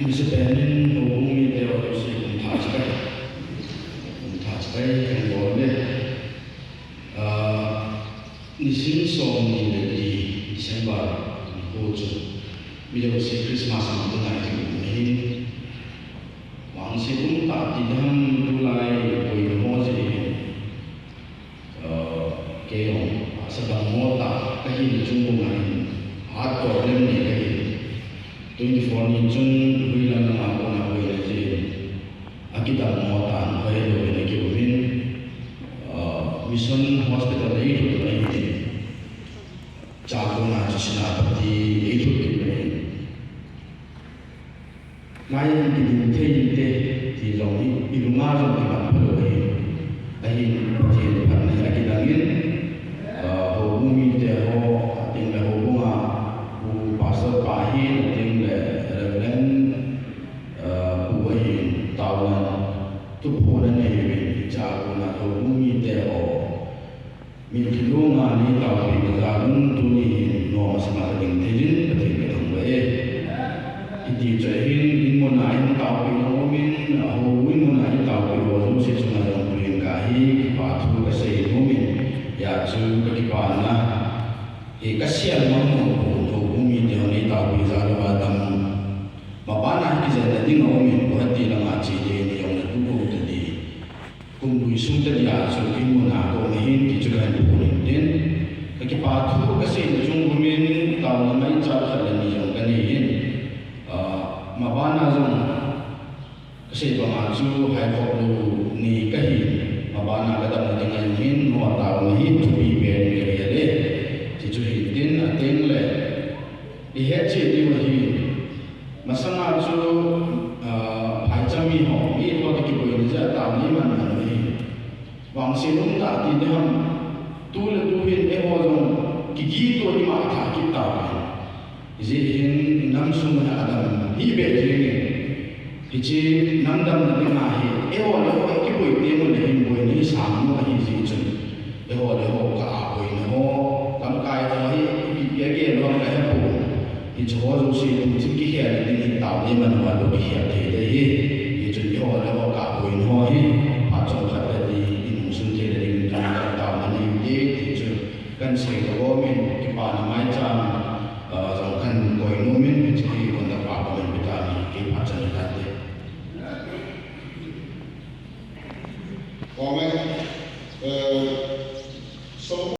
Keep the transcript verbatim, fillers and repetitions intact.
Masapen in houbung mite ho jouse kum thah chibai, kum thah chibai kahin bol uve. Ah, nisim somni le li December nikho chu mi jouse Christmas a um ngai ding ahin. Vangset umtah ti ding ham, tulai boina mo jeh hin. Ah, kei jong, ah, sa dang mo tah kahi le chung bung ahin, heart problem nei kahi. Twenty-four ni chun Huilam langa kona boina jeh in, akidang mo tah, hoi lou in akium in, ah, Mission Hospital a eilhut in ahi. Chua kona chu Senapati eilhut in ahi. Lai in kiding thei inte, ti jong i, ilunga jong kiman phalou ahi. Ahin Pathen phatna hi akidang in, ah, houbung mite ho, atengle houbunga Pu Pastor pa hin, atengle Reverend, ah, Pu ahin, taona thuphon anei uvin, chua kona houbung mite ho. Mitlhi lunga neitaopi kajal un, tuni hin nom masanga kading thei in Pathen kathangvah e. Hiti chun ahin, in muna in taopi jong umin, ahou in muna in taopi ho jouse chunga jong tuin kahi kipa thu kasei nomin, hijeh chun kakipana hi kasei mang nom pon, houbung mite ho neitaopi jal uva dam. Mabana hi kijenna ding aumin, Guwahati langa che ding in jong natu kou tadi. Kum lui sung tadi a chu in muna kaum ahin ti chu kahin phon in tin. Kakipa thu kaseina chung umin taona maicham khat le ni jong kanei in. Ah, mabana jong kasei banga chu haikhop lou nei kahi. Mabana kadamna dinga hin, nangho taona hi thupi pen in kagel e. Ti chu hin tin, atengle ihet cheh diu ahi. Masanga chu, ah, phaicham mi ho, mi ho toh kiboina jeh a taona iman man u ahi. Vangset umtah ti ding ham, tu le tu hin eiho jong kigin to ima thah kit tauvin. Hijeh hin inam sung hi adam hih beh jengin. Hiche nam damna dinga hi, eiho le eiho kiboi teng uleh hin boina hi sang nom ahi jeh chun. Eiho le eiho kah a boina ho, lamkai ho hi, ipi pi a gel u ham kahepon. Hiche ho jouse tuchin kikhel ding hin taona iman uva lou kikhel thei ding ahi. Hichun eiho le eiho kah a boina ho hi, phat chomkhat le ni, inung sun thei le ding tun kan taona nei u hite, ti chu kan sei doh umin, kipana maicham, ah, jong kan koi nomin, hiche hi conductor pa comment pe tan, kei phat chan hitante. Comment, eh, so